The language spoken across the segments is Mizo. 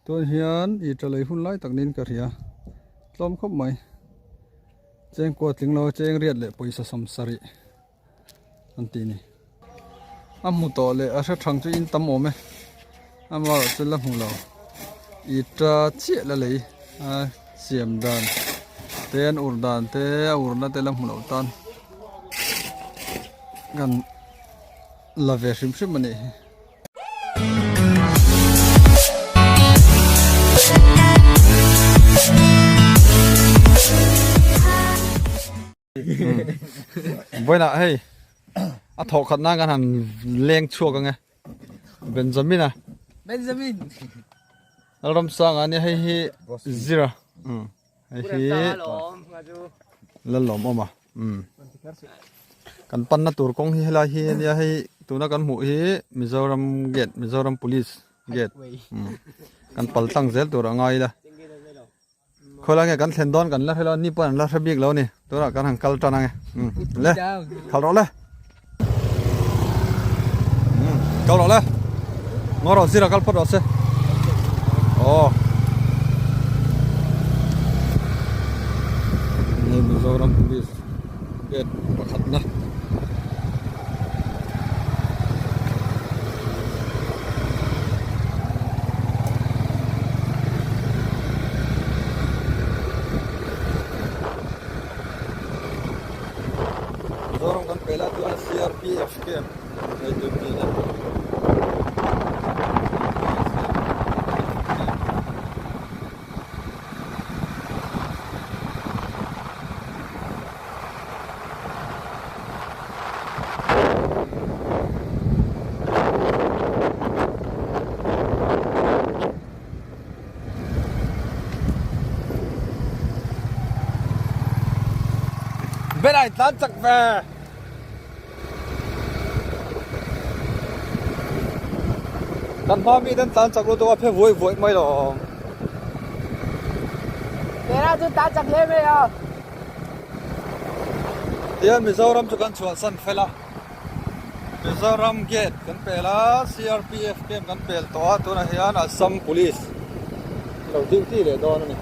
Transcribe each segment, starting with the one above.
Tun hian i tha lei hun lai tak niin ka hria tlawm khawp mai chengkua tling lo cheng riat leh pawisa sawmsarih an tih ni a hmu tawh leh a hre thang chu in tam awm e amaherawh chu la hmu lo i ta chiah la lei a siam dan te an ur dan te a urna te la hmu loh tan kan la ve hrim hrim a nih hi. Vawiinah hei a thawh khat nan kan han leng chhuak ang e Benjamin a Benjamin Lalramsanga ania hei hi Zira hei hi Lalawmawma kan panna tur kawng hi helai hi ania hei tuna kan hmuh hi Mizoram gate Mizoram police gate kan pal tlang zel tur a ngai ila. Khawilai nge kan thlen dawn kan la hre lo a, ni pawh an la hre bik lo a ni. Tunah kan han kal tan ang e. Umm le, kal rawh le. Umm kal rawh le. Ngaw rawh zira kal phawt rawh se. Aw. Hei Mizoram Police gate pakhatna. Mizoram kan pe lai chuan CRPF camp hei duty na Bên này tlan chak ve. Kan hma mi ten tlan chak lutuk a phe vuai vuai mai lo. Tera chu tlan chak hle mai a. Tihian Mizoram chu kan chhuahsan fel a, Mizoram gate kan pel a, CRPF camp kan pel tawh a, tunah hian Assam Police lo duty leh dawn a ni.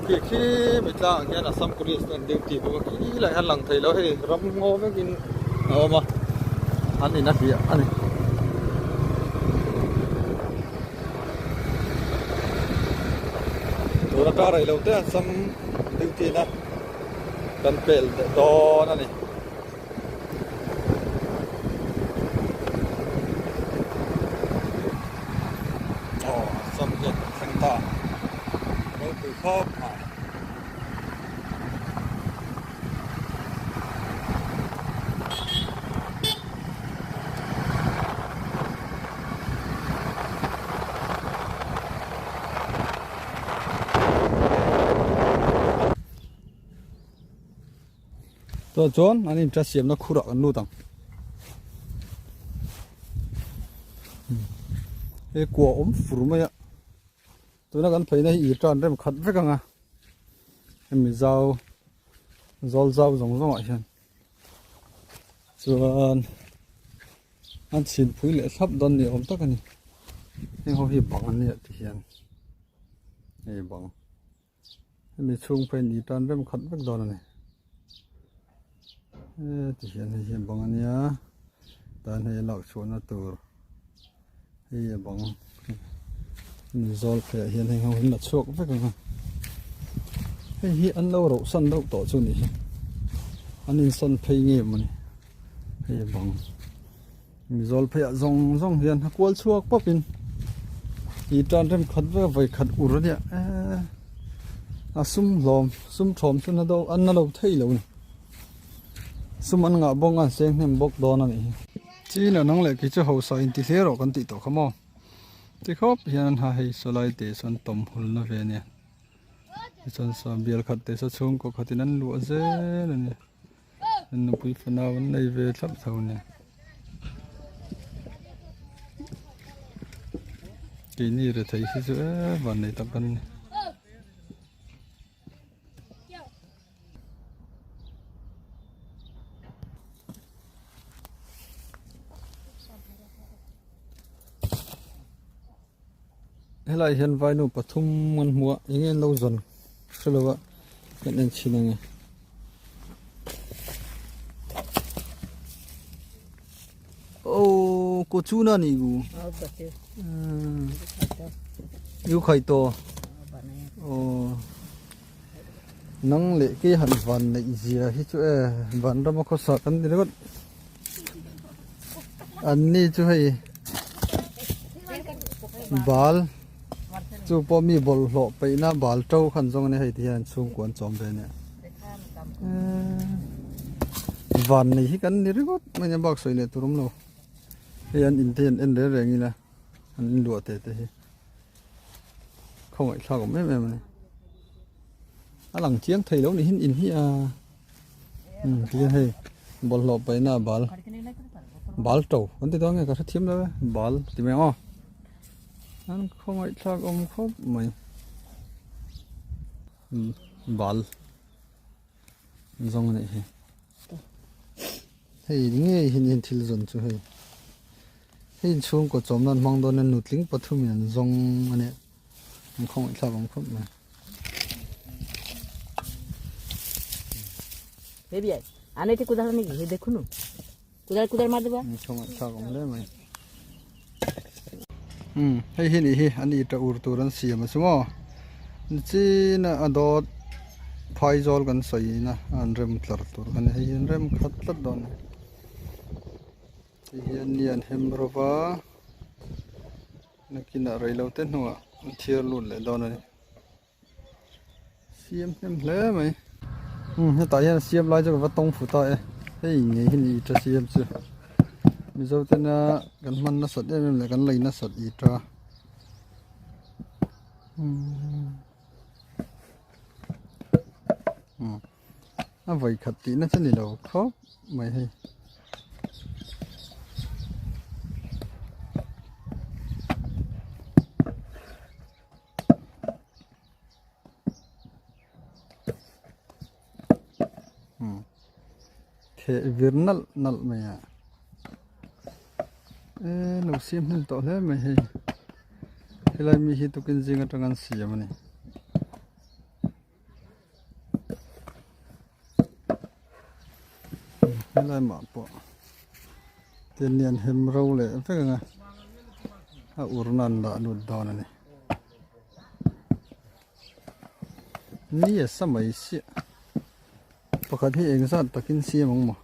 Khi khi mi tlangah khian Assam Police te an duty bawk a, khi lai hian lang thei lo hei ram ngaw vekin a awm a, an in a hliah a ni. Tuna ka rei lo te Assam duty na kan pel leh dawn a ni. Aw Assam gate kan thleng ta ropui khawp mai. Tawh chuan an inṭa siamna khurah kan lut ang. He kua awm fur mai a. Tuna kan pheina hi i tan rem khat vek ang a. Hemi zau zawl zau zawng zawng ah hian chuan an chhin phui leh thlap dawn ni awm tak a ni. Heng ho hi bang an nia ti hian hei bang. Hemi chhung phei ni tan rem khat vek dawn a ni. Heti hian hei hi a bang a nia tan hei a lak chhuahna tur hei a bang hemi zawl pheiah hian heng ho hi an la chhuak vek ang a hei hi an lo roh san deuh tawh chu a nih hi an insawn phei nge mawni hei a bang. Mi zawl pheiah zawng zawng hian a kual chhuak pawp in i tan rem khat vek a vawi khat ur a nia eee a sum hlawm sum thawm chu na deuh an na lo thei lo a ni sum an ngah bawk a an seng hnem bawk dawn a nih hi. Chin a nang leh kei chu hausa inti hle rawh kan tih tawh kha maw ti khawp hian an ha hei sawlai te sawn tawm hul na ve a nia tichuan sawn bial khat te saw chhungkaw khatin an luah zel a ni. Nupui fanau an nei ve thlap tho a ni. Keini rethei hi chu e van nei tak kan ni. Helai hian vainu pathum an hmu a eng nge an lo zawn hre lo a kan en chhin ang e. Aw ko chu na ni gu. Yu khai to. Aw nang leh ke han van neih zia hi chu e vanram a khawsa kan ni ringawt. An ni chu hei bal chu pawh mi bawlhhlawh peihna bal to khan zawng a nia hei ti hian an chhungkua an chawm ve a nia van nei hi kan ni ringawt mai nia bak sawi leh tur awm lo hei an in te hi an en reng reng ila an inluah te te hi khawngaih thlak awm em em a ni a lang chiang thei lo ni hin in hi a. Umm tihian hei bawlhhlawh paihna bal bal to kan ti dawn nge ka hrethiam lo e bal ti mai ang aw an khawngaih thlak awm khawp mai umm bal zawng a nih hi hei ngei hi ni thil zawn chu hei hei inchhungkaw chawm nan hmang dawn a nutling pathum in an zawng a nia. An khawngaih thlak ang khawp mai. An khawngaih thlak ang hle mai. Umm hei hi nih hi an ita ur tur an siam a chu maw nichin a dawt phaizawl kan sawi na an rem tlar tur kha a ni hei hi an rem khat tlat dawn a ni tihian ni an hem rawva. Nakinah rei lo te hnuah an thiar lut leh dawn a ni. Siam hnem hle mai. Umm hetah hian siam lai chu ka va tawng fu ta e. Hei ngei hi ni ita siam chu. Mizo tena kan hman nasat em em leh kan lei nasat ita. Umm a vawi khat tihna chu ni lo khawp mai hei. Theh vir nalh nalh mai a e lo siam hnem tawh hle mai hei helai mi hi tukin zing atang an siam a ni. Helai mah pawh tin hian hem ro leh vek ang a a ur nan dah lut dawn a ni ni a sa mai siah pakhat hi eng zat takin siam ang maw.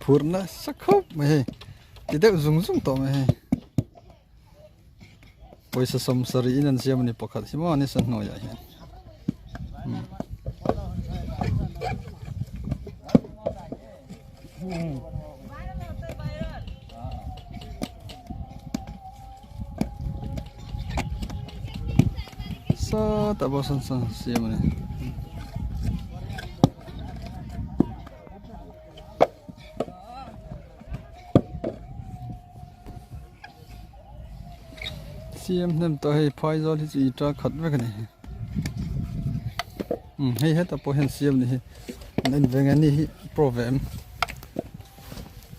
Phur nasa khawp mai hei ti deuh zung zung tawh mai hei pawisa sawmsarih in an siam a ni pakhat hi maw ni sahnuaiah hian. Sawtah pawh sawn sawn siam a ni. Siam hnem tawh hei phaizawl hi chu i ta khat vek a ni. Umm hei hetah pawh hian siam ni hi an en ve nge ni hi pro ve em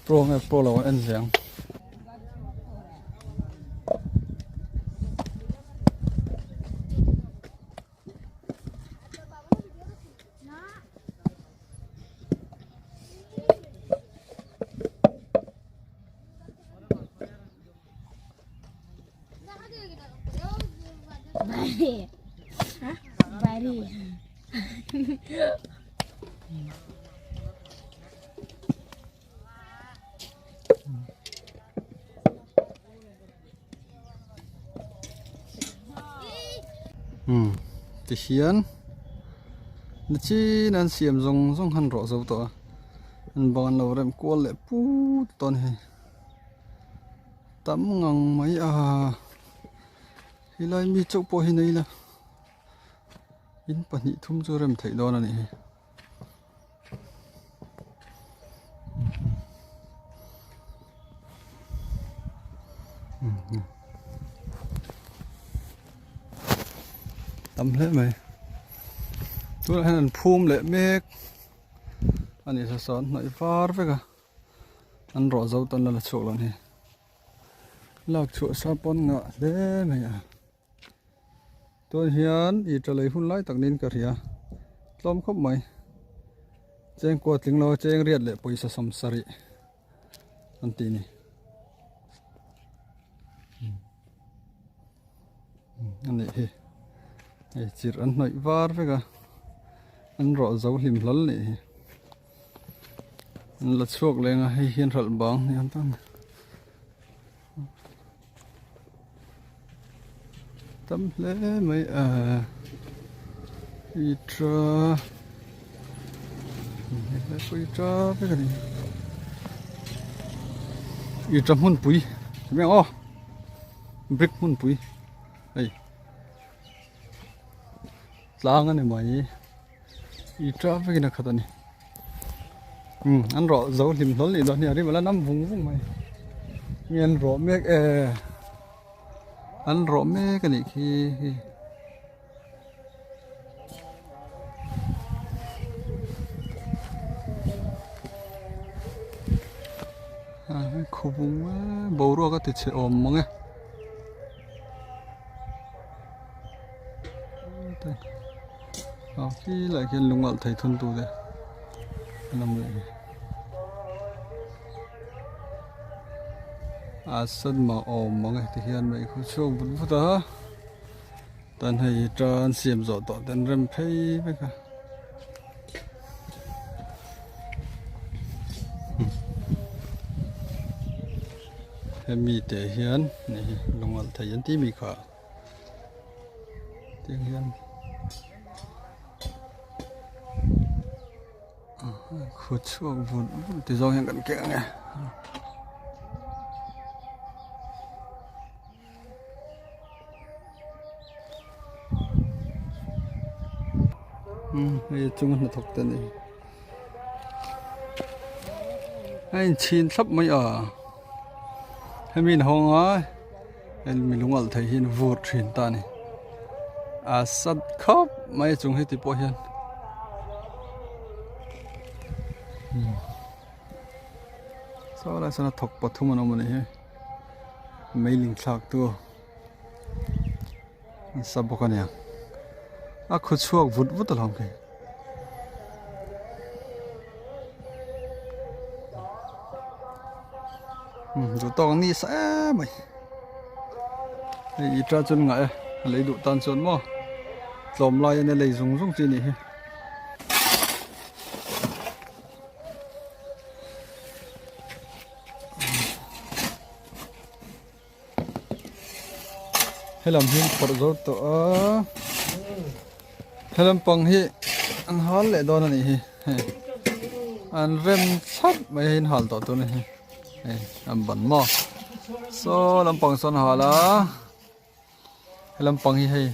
pro nge pro lo an en ve ang. Umm tihian nichin an siam zawng zawng han rawh zo tawh a an bang an lo rem kual leh put tawh a ni hei. Tam ngang mai a helai mi chauh pawh hi nei ila in pahnih thum chu rem theih dawn a nih hi. Tam hle mai. Tunah hian an phum leh mek a ni saw saw an hnawih var vek a an rawh zo tan la la chhuak lo a ni. Lak chhuah sa pawn ngah hle mai a. Tun hian i tha lei hun lai tak niin ka hria tlawm khawp mai. Chengkua tling lo a cheng riat leh pawisa sawmsarih an tih ni. A nih hi hei chirh an hnawih var vek a an rawh zo hlim hlawl a nih hi an la chhuak leng a hei hian hralh bang ni ang tan tam hle mai a i tha helai pawh hi tha vek a ni i tha hmunpui eng aw brick hmunpui hei tlang a ni mai i tha vekin a khat a ni umm an rawh zo hlim hlawl nih dawn hi a rim ala nam vung vung mai nge an rawh mek e an rawh mek a nih khi hei. Khawvung boruak a ti chhe awm mang e. A khi lai khian lung alh thei thun tu te an awm leh hi. A san mah awm mang e ti hian mai khu chhuak vut vut a. Tan hei tan siam zawh tawh ten rem phei vek a. Hemi te hian ni hi lung alh thei an tih mi kha tiang hian khaw chhuak vut vut ti zawng hian kan keng ang e. Hei a chunga hnathawk te a ni a inchhin thlap mai a hemi in hawng a hei mi lung alh thei hi an vur thin ta a ni a sat khawp mai a chung heti pawh hian. Saw lai sawn a thawk pathum an awm a nih hi meiling thlak tu an sa bawk a niang a khaw chhuak vut vut alawm khi umm duh tawk ang ni sa em mai hei i ta chuan ngah e a lei duh tan chuan maw tlawm lai a nia lei zung zung chi a nih hi. Helam hi an phawrh zo tawh a helam pang hi an hal leh dawn a nih hi hei an rem thlap mai hi an hal tawh tur a ni hi hei an ban maw saw lampang sawn a hal a. Helam pang hi hei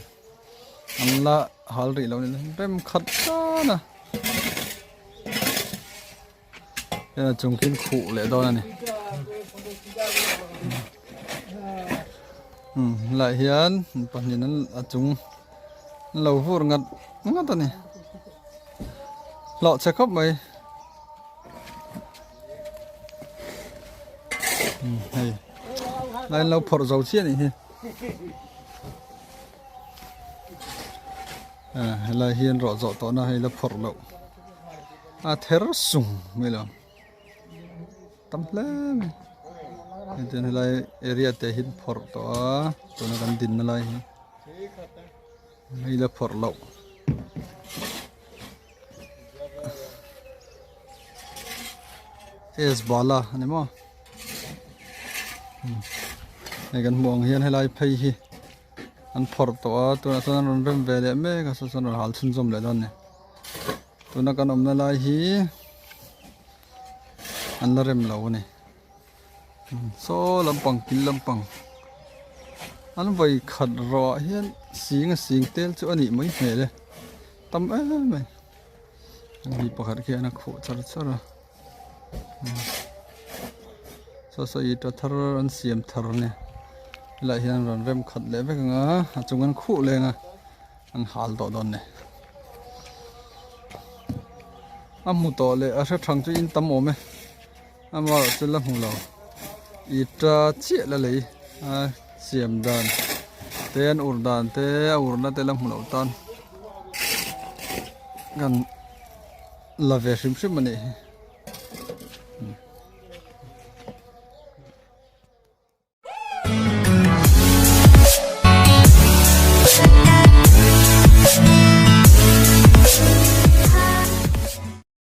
an la hal rih lo ni rem khat tan a heng a chung khi an khuh leh dawn a ni umm helaiah hian pahnih an a chung an lo vur ngat ngat a ni hlauh chhe khawp mai umm hei lai an lo phawrh zo chiah a nih hi. Helai hian rawh zawh tawhna hei la phawrh loh a ther sung mai lo tam hle mai hei chuan helai area te hi an phawrh tawh a tuna kan dinna lai hi hei la phawrh loh. S bala a ni maw hei kan hmuh ang hian helai phei hi an phawrh tawh a tunah chuan an rawn rem ve leh mek a saw chuan rawn hal chhunzawm leh dawn a ni tuna kan awmna lai hi an la rem lo a ni saw lampang kil lampang an vawi khat rawh ah hian sing a sing tel chu a nih mai hmel e tam em mai mi pakhat khian a khuh char char a saw saw ita thar an siam thar a ni. Helaiah hian rawn rem khat leh vek ang a, a chung an khuh leng a, an hal tawh dawn a ni. A hmu tawh leh a hre thang chu in tam awm e, amaherawh chu la hmu lo. Ita chiah la lei a siam dan te an ur dan te a urna te la hmu loh tan kan la ve hrim hrim a nih hi.